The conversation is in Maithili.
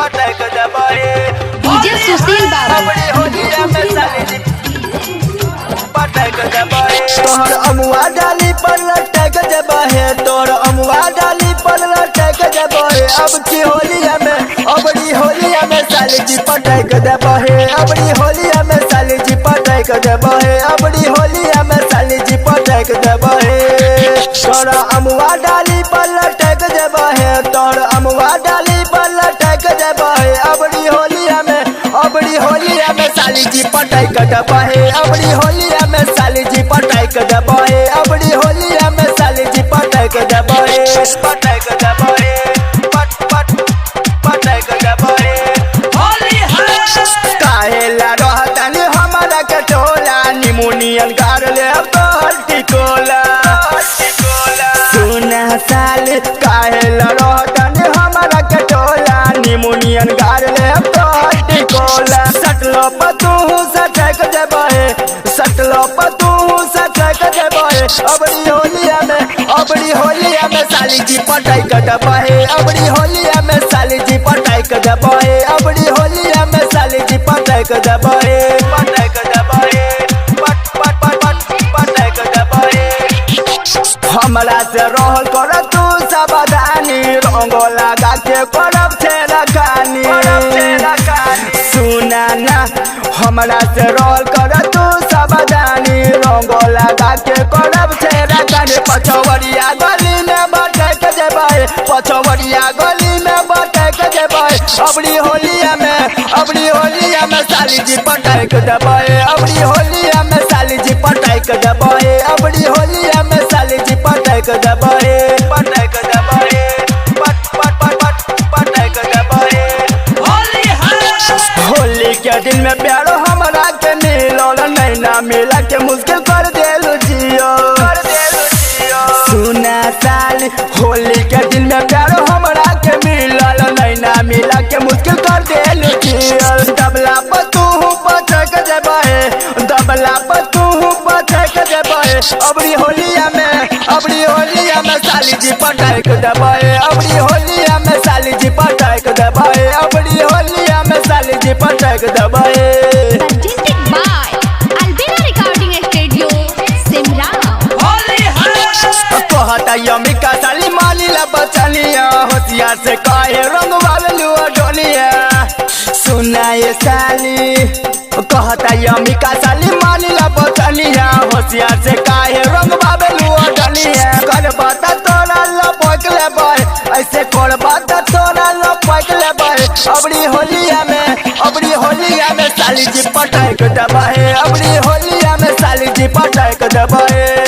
पटक देबै। डीजे सुशील बाबू। अबरी होलिया में साली जी पटक देबै। तोहर अमुआ डाली पर लटक देबै, तोहर अमुआ डाली पर लटक देबै। अब की होलिया में, अबरी होलिया में साली जी पटक देबै। अबरी होलिया में साली जी पटक देबै। अबरी होलिया में साली जी पटक देबै। तोहर अमुआ डाली पर लटक देबै, तोहर अमुआ डाली पर लटक देबै। अबरी होलिया में, अबरी होलिया में साली जी पटक देबै। अबरी होलिया में साली जी पटक देबै। अबरी होलिया में साली जी पटक देबै। पटक देबै, पट पट पटक देबै। होली है। काहेला रहतनी हमारा के टोला, निमोनियन गार ले अब तोहर टिकोला। सुना साली, काहेला रहतनी हमारा के टोला, निमोनियन गार ले अब तोहर टिकोला। सटलो पतू सटक देबै, सटलो पतू सटक देबै। अबरी होलिया में, अबरी होलिया में साली जी पटक देबै। अबरी होलिया में साली जी पटक देबै। अबरी होलिया में साली जी पटक देबै। पटक देबै, पट पट पट पट पटक देबै। हमरा से रहल कर तू सावधानी, रंग लगा के करब छेड़ा खानी। सुना ना, हमरा से रहल कर तू सावधानी, रंग लगा के करब छेड़ा खानी। पछवरिया गली में भटक जेबै, पछवरिया गली में भटक जेबै। अबरी होलिया में, अबरी होलिया में साली जी पटक देबै। अबरी होलिया में साली जी पटक देबै। अबरी होलिया में साली जी पटक देबै। पटक देबै, पट पट पट पट पटक देबै। होली है। होली के दिन में प्यारो हमरा के मिलल, नैना मिला के मुश्किल कर देलु जियो। सुना साली, होली के दिन में प्यारो हमरा के मिलल, नैना मिला के मुश्किल कर देलु जियो। दबला पर तू पटक देबै, दबला पर तू पटक देबै। अबरी होलिया में, अबरी होलिया में साली जी पटक देबै। अबरी होलिया में साली जी पटक देबै। अबरी होलिया में साली जी पटक देबै। Presented by Albina Recording Studio, Simra. Holi है। कहता यमिका साली मानी ला बचनिया, होशियार से कहे रंग वालू डोलिया। सुना ये साली, कहता यमिका साली मानी ला बचनिया, होशियार से काहे रंग बाबेलू डोलिया। कर बात तोरा लपक लेबै, ऐसे कर बात तोरा लपक लेबै। अबरी होलिया में, अबरी होलिया में साली जी पटक देबै। अबरी होलिया में साली जी पटक देबै।